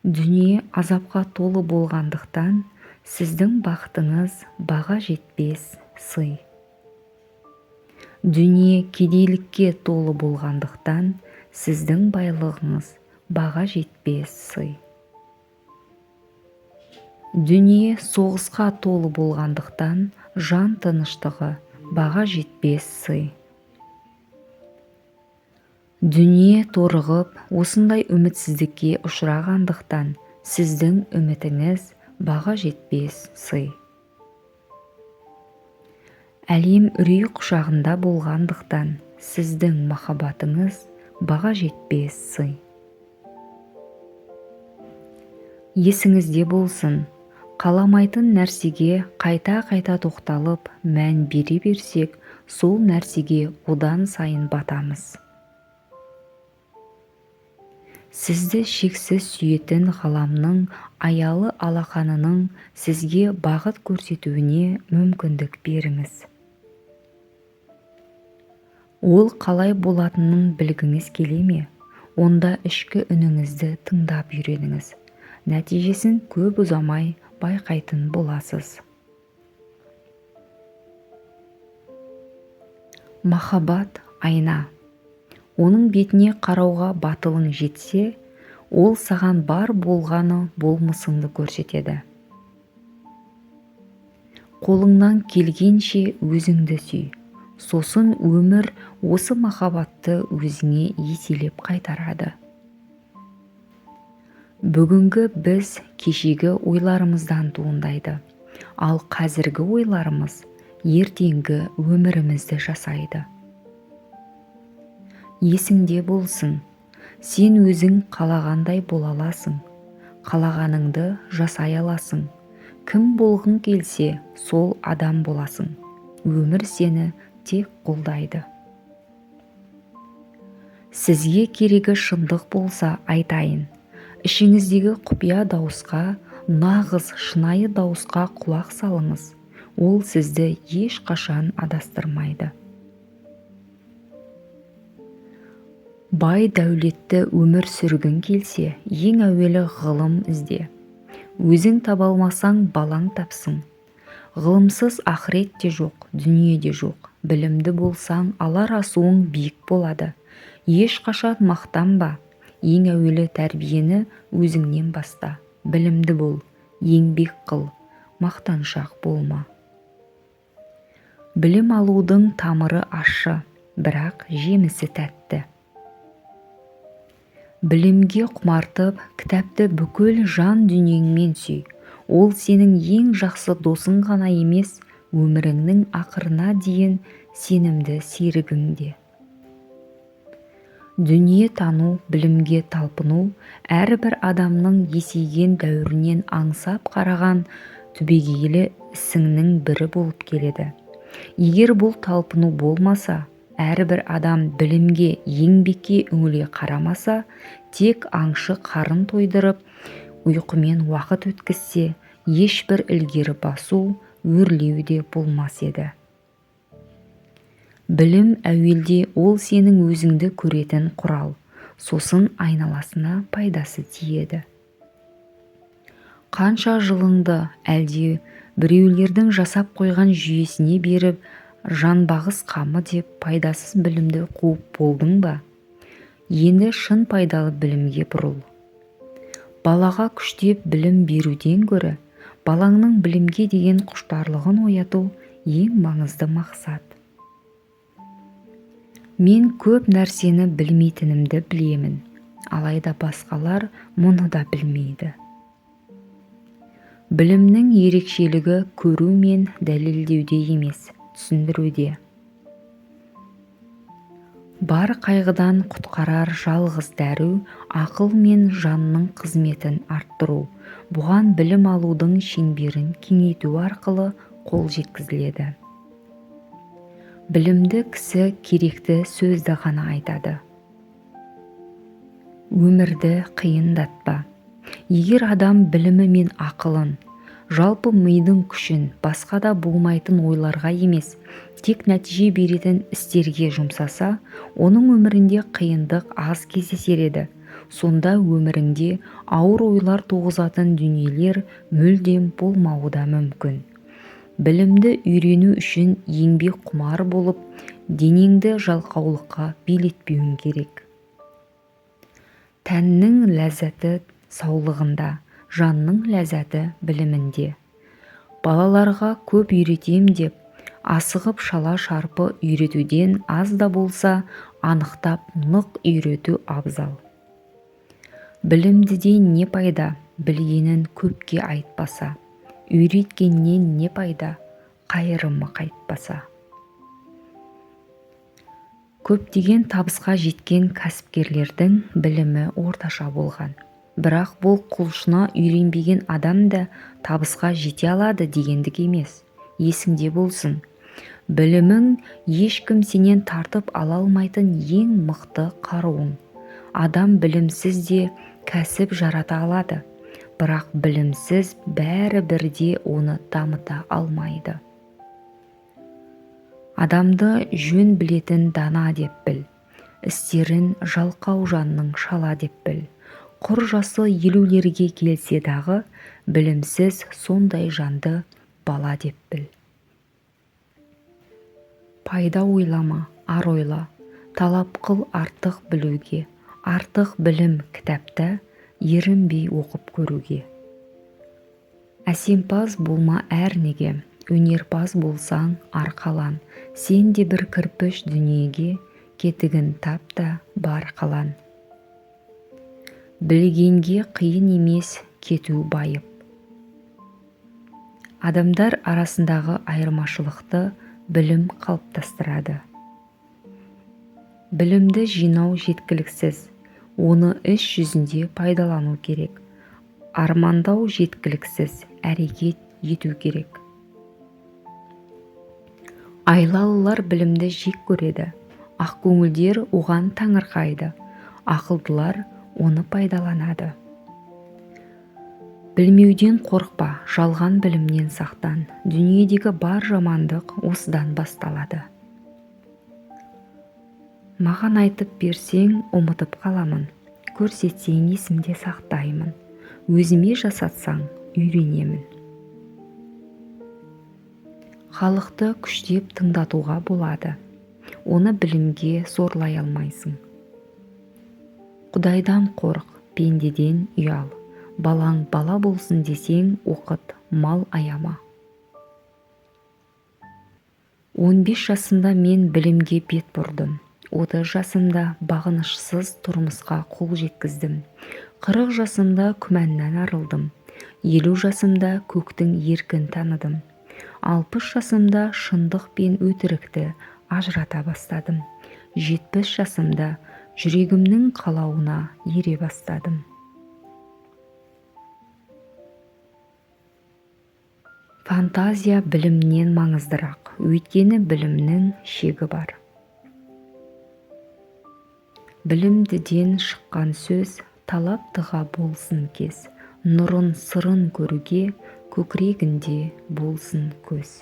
Дүние азапқа толы болғандықтан, сіздің бақытыңыз баға жетпес сый. Дүние кедейлікке толы болғандықтан, сіздің байлығыңыз баға жетпес сый. Дүние соғысқа толы болғандықтан, жан тыныштығы баға жетпес сый. Дүние торығып, осындай үмітсіздікке ұшырағандықтан, сіздің үмітіңіз баға жетпес сый. Әлем үрей құшағында болғандықтан, сіздің махаббатыңыз баға жетпес сый. Есіңізде болсын, қаламайтын нәрсеге қайта-қайта тоқталып, мән бере берсек, сол нәрсеге одан сайын батамыз. Сізді шексіз сүйетін ғаламның аялы алақанының сізге бағыт көрсетуіне мүмкіндік беріңіз. Ол қалай болатынын білгіңіз келе ме? Онда ішкі үніңізді тыңдап үйреніңіз. Нәтижесін көп ұзамай байқайтын боласыз. Махаббат айна. Оның бетіне қарауға батылың жетсе, ол саған бар болғаны болмысыңды көрсетеді. Қолыңнан келгенше өзіңді сүй. Сосын өмір осы махаббатты өзіңе еселеп қайтарады. Бүгінгі біз кешегі ойларымыздан туындайды, ал қазіргі ойларымыз ертеңгі өмірімізді жасайды. Есіңде болсын, сен өзің қалағандай бола аласың, қалағаныңды жасай аласың. Кім болғың келсе, сол адам боласың. Өмір сені тек қолдайды. Сізге керегі шындық болса айтайын. Ішіңіздегі құпия дауысқа, нағыз шынайы дауысқа құлақ салыңыз. Ол сізді ешқашан адастырмайды. Бай дәулетті өмір сүргің келсе, ең әуелі ғылым ізде. Өзің таба алмасаң, балаң тапсын. Ғылымсыз ақырет те жоқ, дүние де жоқ. Білімді болсаң, алар асуың биік болады. Ешқашан мақтанба. Ең әуелі тәрбиені өзіңнен баста. Білімді бол, еңбек қыл, мақтаншақ болма. Білім алудың тамыры ащы, бірақ жемісі тәтті. Білімге құмартып, кітапты бүкіл жан дүниеңмен сүй. Ол сенің ең жақсы досың ғана емес, өміріңнің ақырына дейін сенімді серігің де. Дүние тану, білімге талпыну әрбір адамның есейген дәуірінен аңсап қараған түбегейлі ісіңнің бірі болып келеді. Егер бұл талпыну болмаса, әрбір адам білімге, еңбекке үңіле қарамаса, тек аңшы қарын тойдырып, ұйқымен уақыт өткізсе, ешбір ілгері басу, өрлеу де болмас еді. Білім әуелде ол сенің өзіңді көретін құрал, сосын айналасына пайдасы тиеді. Қанша жылыңды әлде біреулердің жасап қойған жүйесіне беріп, жанбағыс қамы деп пайдасыз білімді қуып болдың ба? Енді шын пайдалы білімге бұрыл. Балаға күштеп білім беруден гөрі, балаңның білімге деген құштарлығын ояту ең маңызды мақсат. Мен көп нәрсені білмейтінімді білемін, алайда басқалар мұны да білмейді. Білімнің ерекшелігі көру мен дәлелдеуде емес, түсіндіруде. Бар қайғыдан құтқарар жалғыз дәру ақыл мен жанның қызметін арттыру. Бұған білім алудың шеңберін кеңейту арқылы қол жеткізіледі. Білімді кісі керекті сөзді ғана айтады. Өмірді қиындатпа. Егер адам білімі мен ақылын, жалпы мидың күшін басқа да болмайтын ойларға емес, тек нәтиже беретін істерге жұмсаса, оның өмірінде қиындық аз кездесер еді. Сонда өміріңде ауыр ойлар туғызатын дүниелер мүлдем болмауы да мүмкін. Білімді үйрену үшін еңбек құмар болып, денеңді жалқаулыққа билетпеуің керек. Тәннің ләззаты саулығында, жанның ләззаты білімінде. Балаларға көп үйретем деп, асығып шала-шарпы үйретуден аз да болса, анықтап нық үйрету абзал. Білімдіден не пайда, білгенін көпке айтпаса, үйреткеннен не пайда, қайырымы қайтпаса. Көптеген табысқа жеткен кәсіпкерлердің білімі орташа болған. Бірақ бұл құлшына үйренбеген адам да табысқа жете алады дегендік емес. Есіңде болсын. Білімің ешкім сенен тартып ала алмайтын ең мықты қаруың. Адам білімсіз де кәсіп жарата алады, бірақ білімсіз бәрі бірде оны дамыта алмайды. Адамды жөн білетін дана деп біл, істерін жалқау жанның шала деп біл. Құр жасы 50-лерге келсе дағы, білімсіз сондай жанды бала деп біл. Пайда ойлама, ар ойла, талап қыл артық білуге, артық білім кітапта ерінбей оқып көруге. Әсемпаз болма әрнеге, өнерпаз болсаң арқалан, сен де бір кірпіш дүниеге, кетігін тап та бар қалан. Білгенге қиын емес кету байып. Адамдар арасындағы айырмашылықты білім қалыптастырады. Білімді жинау жеткіліксіз, оны іс жүзінде пайдалану керек. Армандау жеткіліксіз, әрекет ету керек. Айлалылар білімді жек көреді, ақкөңілдер оған таңырқайды, ақылдылар оны пайдаланады. Білмеуден қорықпа, жалған білімнен сақтан. Дүниедегі бар жамандық осыдан басталады. Маған айтып берсең, ұмытып қаламын. Көрсетсең, есімде сақтаймын. Өзіме жасатсаң, үйренемін. Халықты күштеп тыңдатуға болады. Оны білімге зорлай алмайсың. Құдайдан қорық, пендеден ұял. Балаң бала болсын десең, оқыт, мал аяма. 15 жасымда мен білімге бет бұрдым. 30 жасымда бағынышсыз тұрмысқа қол жеткіздім. 40 жасымда күмәннан арылдым. 50 жасымда көктің еркін таныдым. 60 жасымда шындық пен өтірікті ажырата бастадым. 70 жасымда жүрегімнің қалауына ере бастадым. Фантазия білімнен маңыздырақ, өйткені білімнің шегі бар. Білімдіден шыққан сөз талаптыға болсын кез, нұрын сырын көруге көкірегінде болсын көз.